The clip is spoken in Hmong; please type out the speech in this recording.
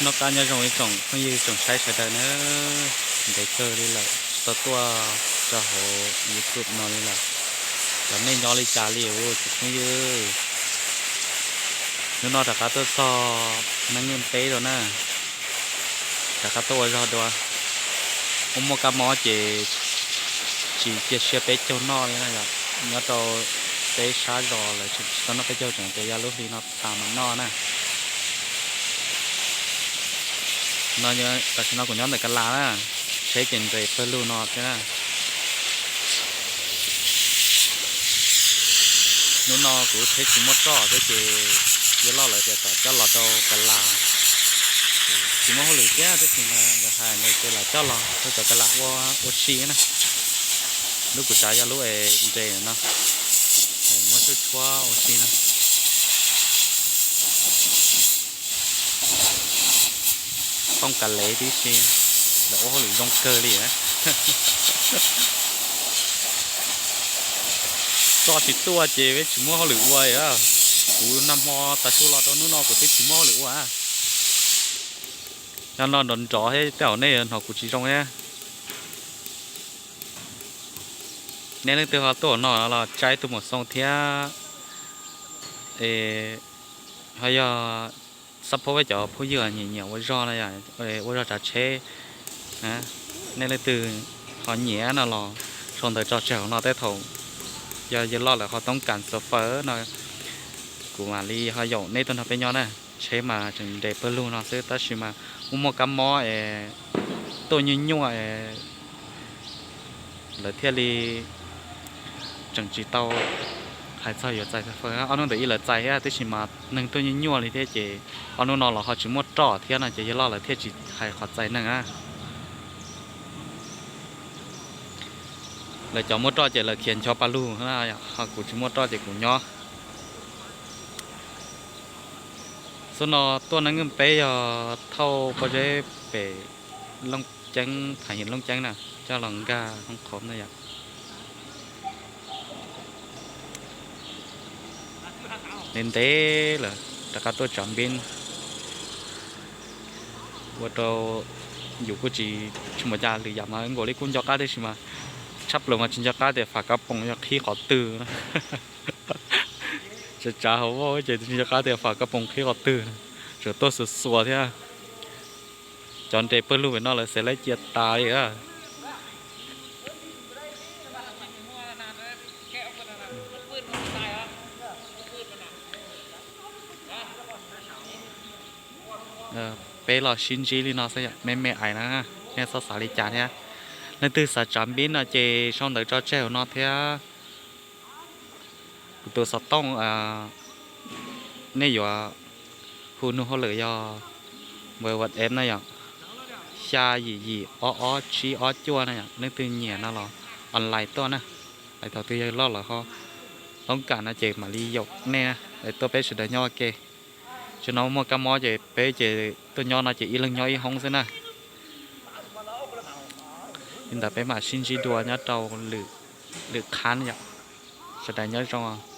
Noj qab nyob zoo ib tsoom phooj ywg tsoom saib sawv daws na, ntev kawg li lawm tsis tau tuaj rau hauv YouTube no li lawm. Los nej nyob li cas li tsoom phooj ywg? Hnub no rov qab tuaj txog neej neeg peb rau na, rov qab tuaj ua zog dua. Ua muaj kab mob ces tsis cia siab peb caug noj li na yom. Nyob rau peb sab zos lawv tsis tau noj peb caug, tseem tias yog lub hli no tas mam noj na. Tam sim no kuv nyob ntawm Ka Las na, tsheb ces nres pawg lug no thiab na. Hnub no kuv lub tsheb tsis muaj roj thiab ces yawg loj lawv tias kom coj los rau Ka Las. Tsis muaj hauj lwm thiab tab sis mas lawv hais ntawd ces los coj los rau cov Ka Las ua ua si na. Lub kuv tsav yog lub es nres no, muab tshuab tshuab ua si na. Poob kav lev tib si, lawv ua hauj lwm zoo kawg li. Roj tsis tuaj ces peb tsis muaj hauj lwm ua. Kuv nag hmo tas su los rau hnub no kuv twb tsis muaj hauj lwm ua. Nyob no nrov nrov thiab tej zaum nej hnov kuv tsis zoo thiab. Nej leej twg ho tuaj no los tsa ib tug mus xoo thiab. Ho yog xab phob peb cov phooj ywg nyiam nyiam ua zog no, ua zog tsav tsheb, nej leej twg ho nyiam no los sau ntawv tso tseg hauv no, tej thaum yog yawg loj lawv ho toob kas xov fawb no kuv mam li ho yaum nej tuaj nrog peb nyob na. Tsheb mas tseem nres pawg lug no xwb tab sis mas muaj muaj kab mob es tuaj nyuaj nyuaj es lawv thiaj li tseem tsis tau hais txog yuav txais xov fawb. Ob hnub ntawd ib lawv txais thiab tab sis mas neeg tuaj nyuaj nyuaj li thiab ces ob hnub no los ho tsis muaj roj thiab no ces yawg loj lawv thiaj tsis hais qhov txais neeg na. Lawv cov muaj roj ces lawv khiav ncho pawg lug, ho kuv tsis muaj roj ces kuv nyob. Xub no tuaj neej neeg peb yog thauj pob zeb pem Looj Ceeb, Thaj Yeeb Looj Ceeb na, coj los nkag Hoob Khov na yom. Ntev ntev lawm rov qab tuaj tsav npib ua rau yus kuj tsis, tsis muaj cas, lwm yam mas nkaus li kuj nco qab tiam sis mas tshaj plaws mas tsis nco qab tias fam kab poom yog qhib qhov twg na. Tsav tsav hauv vaj ces tsis nco qab tias fam kab poom qhib qhov twg, tsuas tuaj xuas xuas thiab. Cov nres pawg lug pem no lawv xav laib cia tas li. Peb los sib ntsib li no xwb, me me ais na, nej txhob xav li cas thiab. Leej twg xav tsav npib no ces sau ntawv tso tseg hauv no thiab. Kuv tus xov tooj nej yuav hu nug hauj lwm yog WhatsApp na yom, xya yim yim ob ob tsib ob cuaj na yom. Leej twg nyiam no los online tuaj na. Lawv thaum twg yog loj lawm ho toob kas no ces mam li yaum nej na, tuaj peb sawv daws nyob ua ke. Tsis no muaj kab mob ces peb ces tuaj nyob no ces ib leeg nyob ib hoob xwb na. Li ntawd peb mam sib ntsib dua nyob rau lwm qhab yom. Sawv daws nyob zoo.